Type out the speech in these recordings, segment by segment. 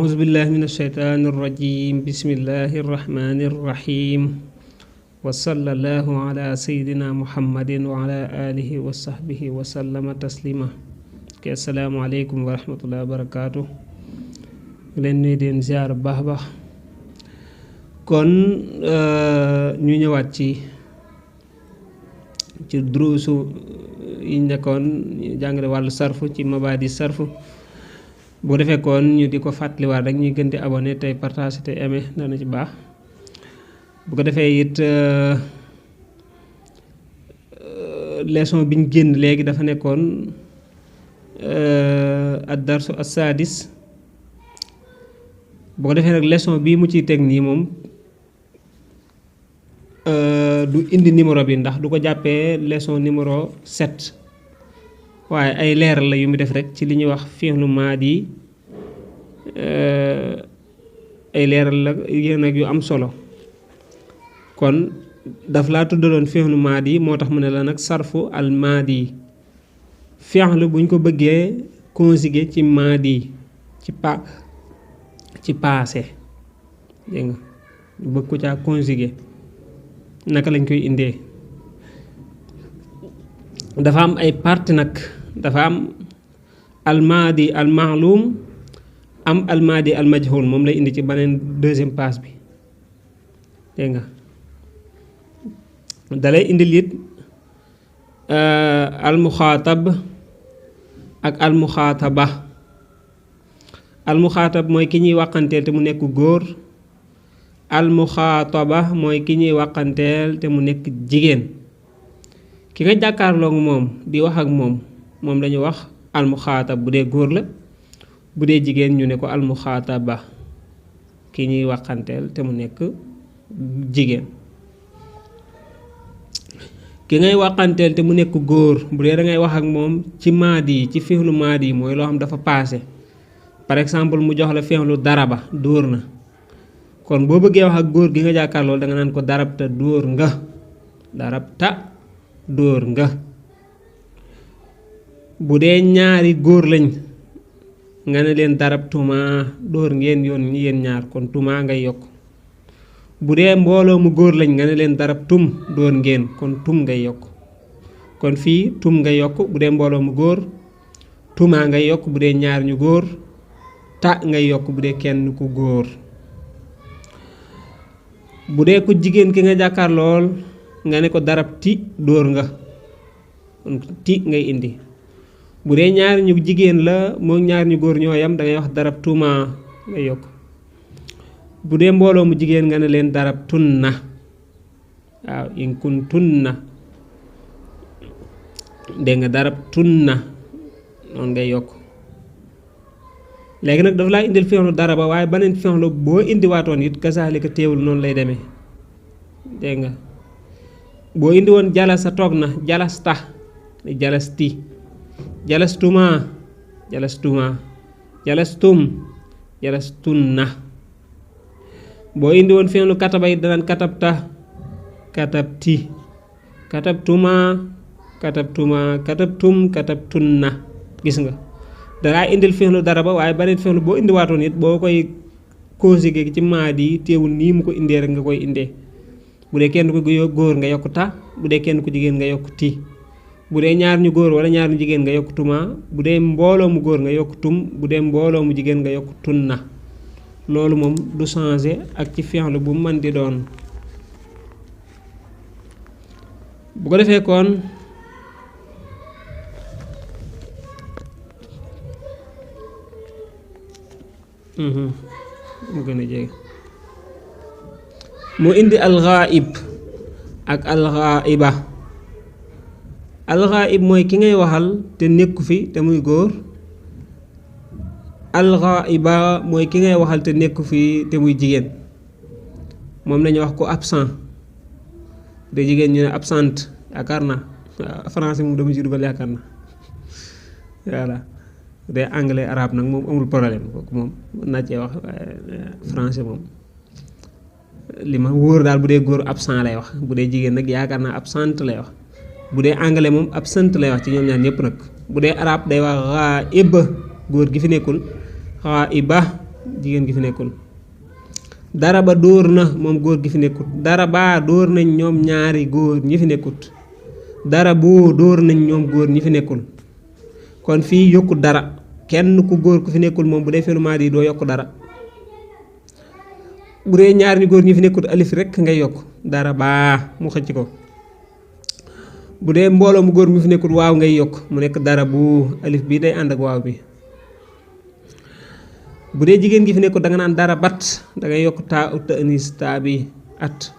أعوذ بالله من الشيطان الرجيم بسم الله الرحمن الرحيم وصلى الله على سيدنا محمد وعلى آله وصحبه وسلم تسليما السلام عليكم ورحمة الله وبركاته leen nuyu di ziar bu baax a baax kon ñu ñëwaat ci duruusu yi nekkoon jàngale wàllu sarfu ci mabaadi sarfu bu defee kon ñu di ko fàttaliwaat rek ñuy gën di abonné tey partage te aimé dana ci baax bu ko defee it leçon bi ñu génn léegi dafa nekkoon ad darsu as-sadis bu ko defee nag leçon bii mu ciy teg nii moom du indi numéro bi ndax du ko jàppee leçon numéro 7 waaye ay leeral la yu mu def rek ci li ñuy wax fi'lu maadi ay leeral la yéen ak yu am solo kon daf laa tuddaloon fi'lu maadi moo tax mu ne la nag sarfu al maadi fi'lu buñ ko bëggee conjuguer ci maadi ci passé dégg nga ñu bëgg ko caa conjuguer naka lañ koy indee dafa am ay parti nag dafa am almaadi almaalum am almaadi almajhul moom lay indi ci beneen deuxième passe bi dégg nga dalay indil it almuxaatab ak almuxaataba almuxaatab mooy ki ñuy wàqanteel te mu nekk góor almuxaataba mooy ki ñuy wàqanteel te mu nekk jigéen ki nga jàkkaarloog moom di wax ak moom lañuy wax almuxaatab bu dee góor la bu dee jigéen ñu ne ko almuxaataba ki ñuy wàqanteel te mu nekk jigéen ki ngay wàqanteel te mu nekk góor bu dee da ngay wax ak moom ci maadi ci fi'lu maadi mooy loo xam dafa passé par exemple mu jox la fi'lu daraba dóor na kon boo bëggee wax ak góor gi nga jàkkaarloo da nga naan ko darabta dóor nga darabta dóor nga bu dee ñaari góor lañ nga ne leen darabtuma dóor ngeen yoon yéen ñaar kon tuma ngay yokk bu dee mbooloo mu góor lañ nga ne leen darabtum dóor ngeen kon tum ngay yokk kon fii tum ngay yokk bu dee mbooloo mu góor tuma ngay yokk bu dee ñaar ñu góor ta ngay yokk bu dee kenn ku góor bu dee ku jigéen ki nga jàkkaar lool nga ne ko darab ti dóor nga ti ngay indi bu dee ñaar ñu jigéen la moo ñaar ñu góor ñoo yam da ngay wax darab tuma ngay yokk bu dee mbooloo mu jigéen nga ne leen darab tunna waaw in kun tunna dégg nga darab tunna noonu ngay yokk léegi nag dafa laa indil fi'lu daraba waaye beneen fi'lu boo indiwaatoon it kasaalika teewul noonu lay demee dégg nga boo indi woon jalasa toog na jalasta jalasti jalastuma jalastuma jalastum jalastunna boo indi woon fi'lu kataba it danaan katabta katabti katabtuma katabtuma katabtum katabtunna gis nga dangaa indil fi'lu daraba waaye beneen fi'lu boo indiwaatoon it boo koy conjuguer ci maadi teewul nii mu ko indee rek nga koy indee bu dee kenn ku góor nga yokk ta bu dee kenn ku jigéen nga yokk ti bu dee ñaar ñu góor wala ñaar ñu jigéen nga yokk tuma bu dee mbooloo mu góor nga yokk tum bu dee mbooloo mu jigéen nga yokk tunna loolu moom du changer ak ci fi'lu bu mën di doon bu ko defee kon mu gën a jege mu indi alxaib ak alxaiba alxaib mooy ki ngay waxal te nekku fi te muy góor alxaiba mooy ki ngay waxal te nekku fi te muy jigéen moom lañuy wax ko absent de jigéen ñu ne absente yaakaar na français moom dama ci dugal yaakaar na voilà de anglais arabe nag moom amul problème kooku moom mën naa cee wax français moom li ma wóor daal bu dee góor absent lay wax bu dee jigéen nag yaakaar naa absente lay wax bu dee anglais moom absent lay wax ci ñoom ñaar ñëpp nag bu dee arabe day wax ghaib góor gi fi nekkul ghaiba jigéen gi fi nekkul. daraba dóor na moom góor gi fi nekkut. daraba dóor nañ ñoom ñaari góor ñi fi nekkut. darabu dóor nañ ñoom góor ñi fi nekkul. kon fii yokku dara kenn ku góor ku fi nekkul moom bu dee fi'lu maadi doo yokk dara. bu dee ñaar ñu góor ñi fi nekkut alif rek ngay yokk daraba mu xëcc ko. bu dee mbooloo mu góor mi fi nekkul waaw ngay yokk mu nekk darabu alif bii day ànd ak waaw bi. bu dee jigéen gi fi nekkul da nga naan darabat da ngay yokk taa ut anis taa bi at.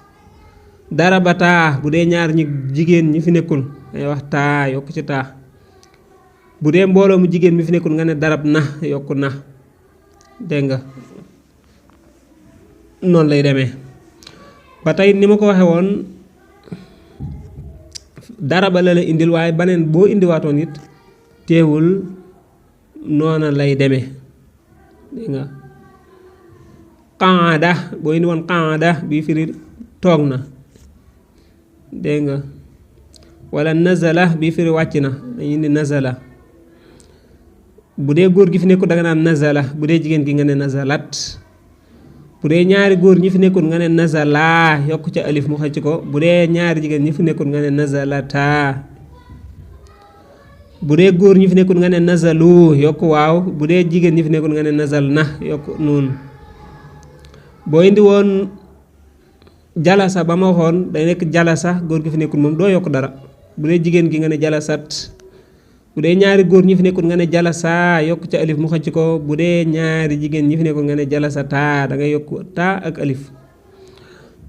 darabataa bu dee ñaar ñi jigéen ñi fi nekkul ngay wax taa yokk ci taa. bu dee mbooloo mu jigéen mi fi nekkul nga ne darab na yokk na. dégg nga noonu lay demee. ba tey ni ma ko waxee woon daraba la la indil waaye baneen boo indiwaatoon it teewul noona lay demee. dégg nga qaada boo indi woon qaada bii firi toog na. dégg nga wala nazala bii firi wàcc na dañuy indi nazala. bu dee góor gi fi nekkul da nga naan nazala bu dee jigéen gi nga ne nazalat. bu dee ñaari góor ñi fi nekkul nga ne nazala yokk ca alif mu xëcc ko. bu dee ñaari jigéen ñi fi nekkul nga ne nazalata. bu dee góor ñi fi nekkul nga ne nazalu yokk waaw. bu dee jigéen ñi fi nekkul nga ne nazal na yokk nuun. boo indi woon jalasa ba ma waxoon day nekk jalasa góor gi fi nekkul moom doo yokk dara. bu dee jigéen gi nga ne jalasat. bu dee ñaari góor ñi fi nekkul nga ne jalasa yokk ca alif mu xëcc ko. bu dee ñaari jigéen ñi fi nekkul nga ne jalasa taa da ngay yokk taa ak alif.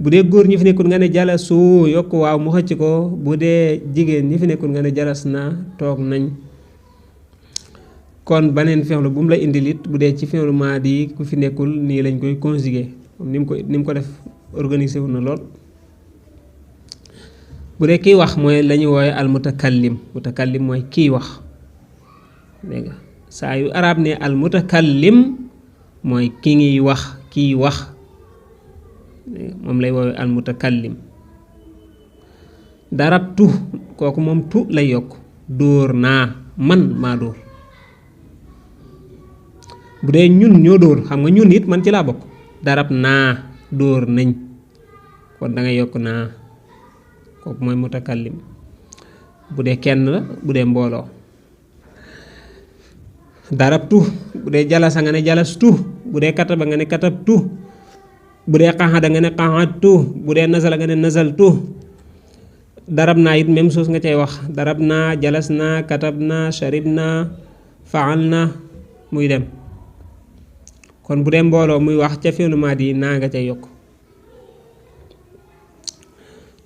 bu dee góor ñi fi nekkul nga ne jalasu yokk waaw mu xëcc ko. bu dee jigéen ñi fi nekkul nga ne jalas na toog nañ. kon baneen fi'lu bu mu la indil it bu dee ci fi'lu maadi ku fi nekkul nii lañ koy conjuguer ni mu ko def organisé wu na lool. bu dee kiy wax mooy la ñuy woowe al mutakallim. mutakallim mooy kiy wax. dégg nga saa yu arab ne al mutakallim mooy ki ngiy wax kiy wax moom lay woowe al mutakallim. darabtu kooku moom tu lay yokk. dóor naa man maa dóor. bu dee ñun ñoo dóor xam nga ñun it man ci laa bokk. darab naa dóor nañ kon da ngay yokk naa kooku mooy mutakallim. bu dee kenn la bu dee mbooloo. darabtu bu dee jalasa nga ne jalastu. bu dee kataba nga ne katabtu. bu dee qaxada nga ne qaxadtu. bu dee nazala nga ne nazaltu. darab naa it même chose nga cay wax. darab naa jalas naa katab naa sharib naa faal na muy dem. kon bu dee mbooloo muy wax ca fi'lu maadi naa nga cay yokk.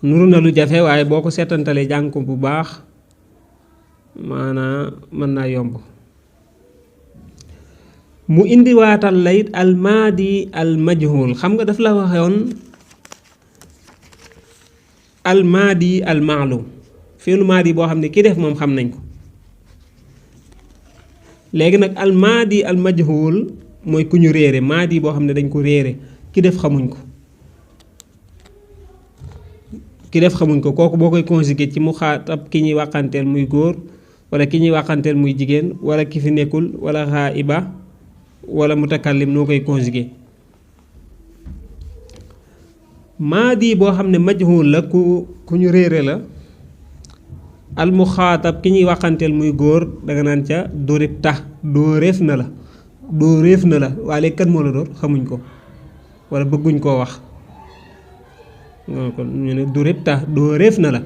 nuru na lu jafe waaye boo ko seetantalee jàng ko bu baax maanaa mën naa yomb. mu indi waatal la it al maadi al majhul xam nga daf la waxoon al maadi al maalum fi'lu maadi boo xam ne ki def moom xam nañ ko. léegi nag al maadi al majhul mooy ku ñu réere. maadi boo xam ne dañ ko réere ki def xamuñ ko. ki def xamuñ ko kooku boo koy conjuguer ci mu xaatab ki ñuy wàqanteel muy góor wala ki ñuy wàqanteel muy jigéen wala ki fi nekkul wala xaaiba wala mutakallim noo koy conjuguer. maadi boo xam ne majhul la ku ñu réere la. al muxaatab ki ñuy wàqanteel muy góor danga naan ca doribta dóoreef na la. dóoreef na la waaye léegi kan moo la dóor xamuñ ko wala bëgguñ koo wax. kon ñu ne doribta dóoreef na la.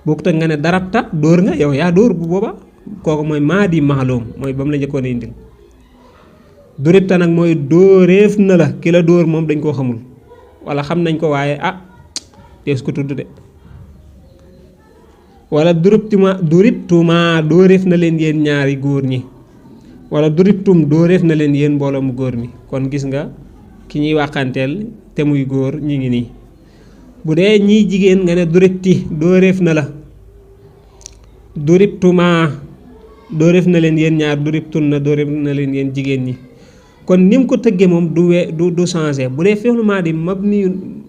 bokkut ak nga ne darabta dóor nga yow yaa dóor bu booba kooku mooy maadi maalum mooy ba mu la njëkkoon a indil. doribta nag mooy dóoreef na la ki la dóor moom dañ koo xamul wala xam nañ ko waaye dees ko tudd de. wala duribtuma dóoreef na leen yéen ñaari góor ñi wala duribtum dóoreef na leen yéen mbooloo mu góor mi. kon gis nga ki ñuy wàqanteel te muy góor ñi ngi nii. bu dee ñiy jigéen nga ne duribti dóoreef na la. duribtuma dóoreef na leen yéen ñaar duribtun na dóoreef na leen yéen jigéen ñi. kon ni mu ko tëggee moom du changé. bu dee fi'lu maadi mabniyun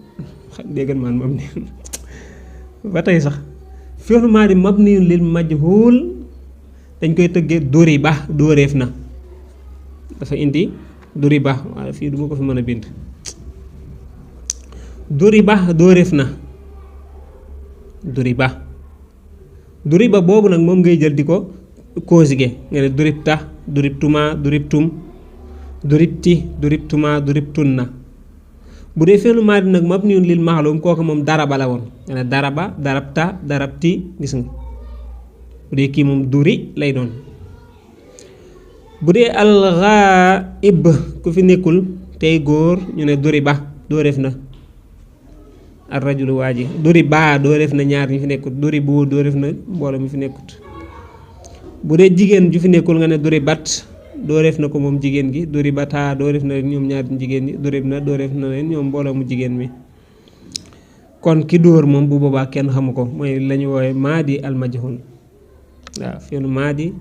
déggan maan mabniyun ba tey sax fi'lu maadi mabniyun lil majhul dañ koy tëggee duriba dóoreef na dafa indi duriba waaye fii du ma ko fi mën a bind duriba dóoreef na duriba boobu nag moom ngay jël di ko conjuguer nga ne duribta duribtuma duribtum duribti duribtuma duribtunna bu dee fi'lu maadi nag mabniyun lil ma'lum kooku moom daraba la woon nga ne daraba darabta darabti gis nga bu dee kii moom duri lay doon bu dee al-ghaib ku fi nekkul tey góor ñu ne duriba dóoreef na ar-rajulu waa ji duriba dóoreef na ñaar ñu fi nekkut duribu dóoreef na mbooloo mi fi nekkut bu dee jigéen ju fi nekkul nga ne duribat dóoreef na ko moom jigéen gi duribata dóoreef na ñoom ñaar jigéen ñi dóoreef na leen ñoom mbooloo mu jigéen mi kon ki dóor moom bu boobaa kenn xamu ko mooy la ñu woowe maadi al majhul waaw fi'lu maadi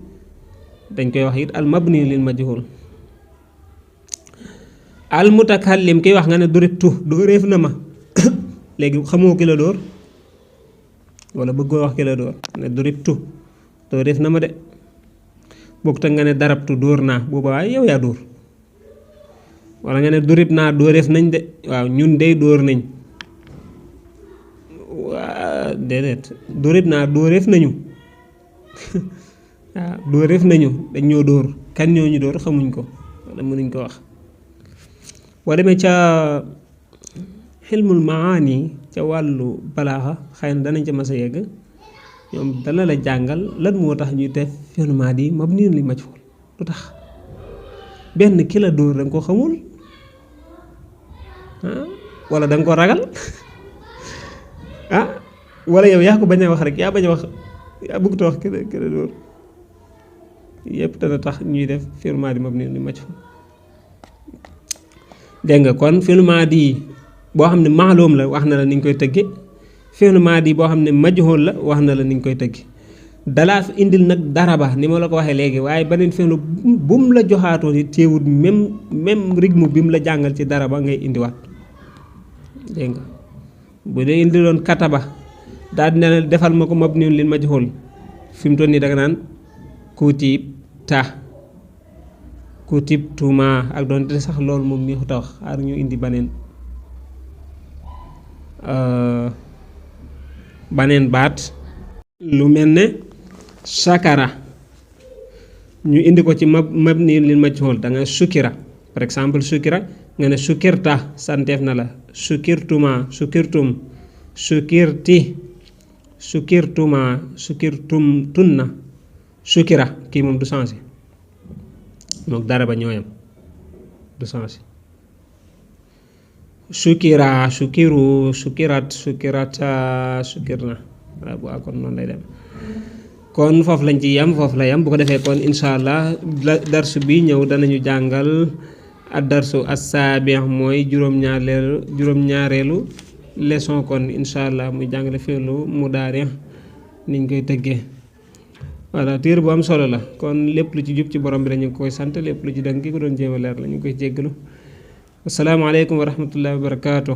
dañ koy wax it al mabni lil majhul al mutakallim kiy wax nga ne duribtu dóoreef na ma léegi xamoo ki la dóor wala bëggoo wax ki la dóor ne duribtu dóoreef na ma de bokk te nga ne darabtu dóor naa boobaa yow yaa dóor wala nga ne durib naa dóoreef nañ de waaw ñun dey dóor nañ waa déedéet durib naa dóoreef nañu waaw dóoreef nañu dañ ñoo dóor kan ñoo ñu dóor xamuñ ko wala mënuñ ko wax boo demee ca xilmul maani ca wàllu balaaxa xëy na danañ ca mas a yegg ñoom dana la jàngal lan moo tax ñuy def fi'lu maadi mabniyun lil majhul lu tax benn ki la dóor danga ko xamul wala danga ko ragal wala yow yaa ko bañ a wax rek yaa bañ a wax yaa bëgg wax ki la dóor yépp dana tax ñuy def fi'lu maadi mabniyun lil majhul dégg nga kon fi'lu maadi boo xam ne ma'lum la wax na la ni ñu koy tëgge fi'lu maadi boo xam ne majhul la wax na la ni ñu koy tëgge dalaa fi indil nag daraba ni ma la ko waxee léegi waaye beneen fi'lu bu mu la joxaatoon it teewul même rythme bi mu la jàngal ci daraba ngay indiwaat dégg nga bu dee indiloon kataba daal dina la defal ma ko mabniyun lil majhul fi mu toll nii danga naan kutibta kutibtuma ak doon te sax loolu moom neexut a wax xaar ñu indi baneen baat lu mel ne shakara ñu indi ko ci mabni lil majhul da nga shukira par exemple shukira nga ne shukirta santeef na la shukirtuma shukirtum shukirti shukirtuma shukirtum tunna shukira kii moom du changé moom dara ba ñooyam du changé shukira shukiru shukirat shukirata shukirna waaw bu kon noonu lay dem kon foofu lañ ci yam foofu la yam bu ko defee kon incha allah darsu bi ñëw danañu jàngal ad darsu as-sabi' mooy juróom-ñaareelu leçon kon incha allah muy jàngale fi'lu mudaari' niñ koy tëggee voilà téere bu am solo la kon lépp lu ci jub ci borom bi la ñu ngi koy sant lépp lu ci dëng ki ko doon jéem a leer la ñu ngi koy jéggalu asalaamaaleykum wa rahmatullahi wa barakaatu.